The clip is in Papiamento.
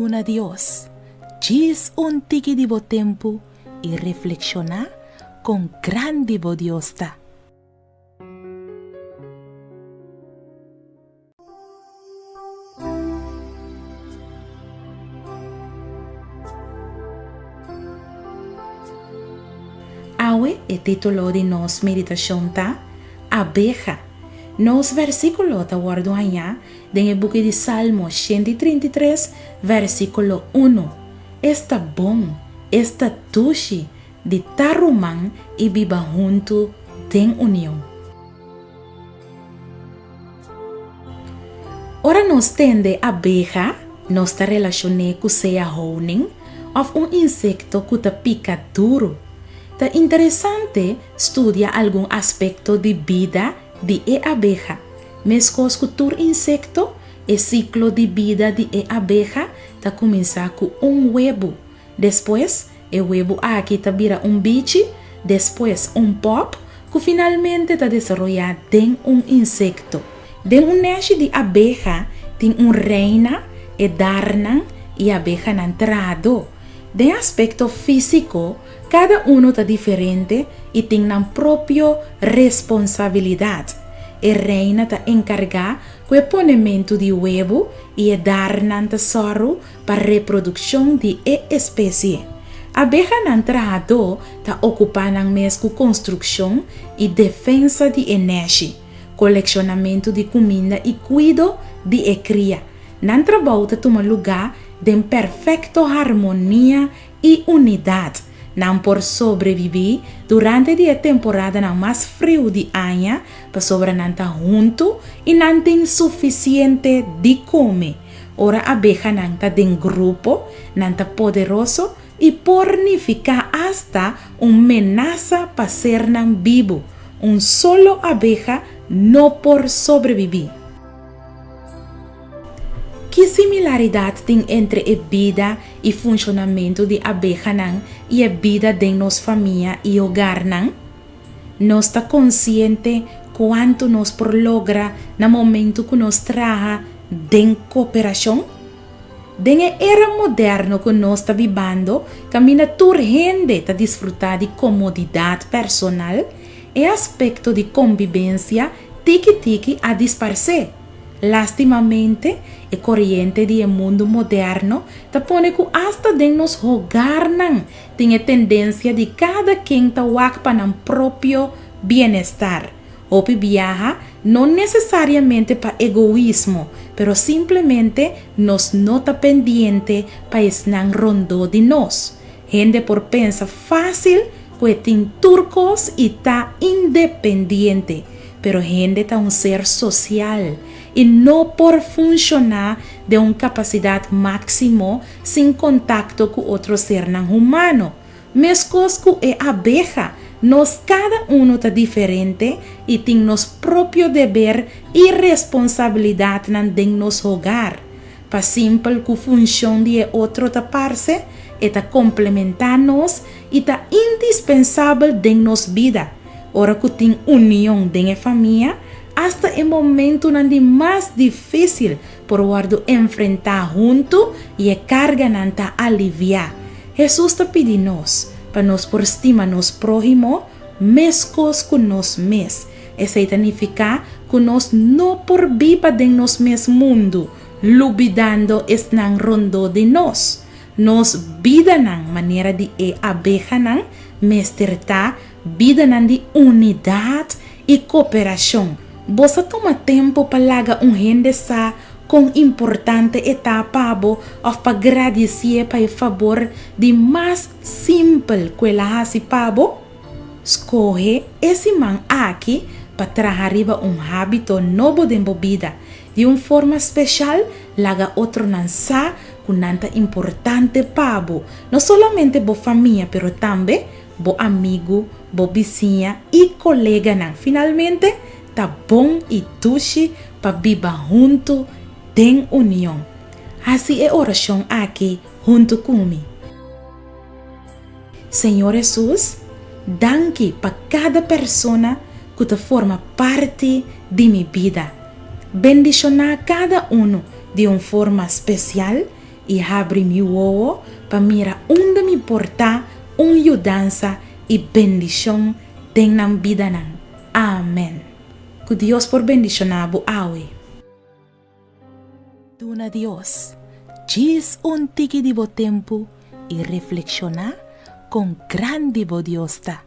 Duna Dios djis un tiki di bo tempu i reflekshoná kon grandi bo Dios ta. Awe e título di nos meditashon ta Abeha. Nos versíkulo ta wòrdu hañá den e buki di Salmo 133, versíkulo unu. Esta bon, esta dushi di ta ruman i biba huntu den union. Ora nos tende abeha, nos ta relashon'é ku sea honing òf un insekto ku ta pika duru. Ta interesante studia algun aspekto di bida di e abeha. Meskos ku tur insekto, e siklo di bida di e abeha ta kuminsá ku un webu. Despues, e webu aki ta bira un bichi, despues un pòp, ku finalmente ta desaroyá den un insekto. Den un nèshi di abeha tin un reina, e darnan i abehanan trahadó. Den aspekto físiko, kada unu ta diferente i tin nan propio responsabilidat. E reina ta enkargá ku e ponementu di webu i e darnan ta sòru pa reprodukshon di e espesie. Abehanan trahadó ta okupá nan mes ku konstrukshon i defensa di e nèshi, kolekshonamentu di kuminda i kuido di e kria. Nan trabou ta tuma lugá den perfekto harmonia i unidat. Nan por sobrebibí durante di e temporadanan mas friu di aña pasobra nan ta huntu i nan tin sufisiente di kome. Ora abehanan ta den grupo, nan ta poderoso i por nifiká asta un menasa pa sernan bibu. Un solo abeha no por sobrebibí. Ki similaridat tin entre e bida i funshonamentu di abehanan i e bida den nos famia i hogarnan? Nos ta konsiente kuantu nos por logra na momentu ku nos traha den koperashon? Den e era moderno ku nos ta bibando, kaminda tur hende ta disfrutá di komodidat personal, e aspekto di kombibensia tiki tiki a disparsé. Lastimamente, e koriente di e mundu moderno ta pone ku asta den nos hogarnan tin e tendensia di kada ken ta wak pa nan propio bienestar. Hopi biaha, no nesesariamente pa egoismo, pero simplemente nos no ta pendiente pa esnan rondó di nos. Hende por pensa fásil ku e tin tur kos i ta independiente, pero hende ta un ser sosial i no por funshoná den un kapasidat máksimo sin kontakto ku otro sernan humano. Meskos ku e abeha, nos kada unu ta diferente i tin nos propio deber i responsabilidatnan den nos hogar. Pa simpel ku funshon di e otro ta parse, e ta komplementá nos i ta indispensabel den nos bida. Ora ku tin union den e famia, asta e momentunan di mas difísil por wòrdu enfrentá huntu i e karganan ta aliviá. Hesus ta pidi nos pa nos por stima nos próhimo meskos ku nos mes. Esei ta nifiká ku nos no por biba den nos mes mundu, lubidando esnan rondó di nos. Nos bidanan, manera di e abehanan, mester ta bidanan di unidat i koperashon. Bo sa tuma tempu pa laga un hende sa kon importante e ta pa bo òf pa gradisié pa e fabor di mas simpel ku el a hasi pa bo? Skohe e siman aki pa traha riba un hábito nobo den bo bida. Di un forma speshal, laga otronan sa ku nan ta importante pa bo, no solamente bo famia pero tambe bo amigu, bo bisiña i koleganan. Finalmente, ta bon i dushi pa biba huntu den union. Hasi e orashon aki huntu ku mi. Señor Hesus, danki pa kada persona ku ta forma parti di mi bida. Bendishoná kada unu di un forma spesial. i habri mi wowo pa mira unda mi por ta un yudansa i bendishon den nan bidanan. Amen. Ku Dios por bendishoná bo awe. Duna Dios djis un tiki di bo tempu i reflekshoná kon grandi bo Dios ta.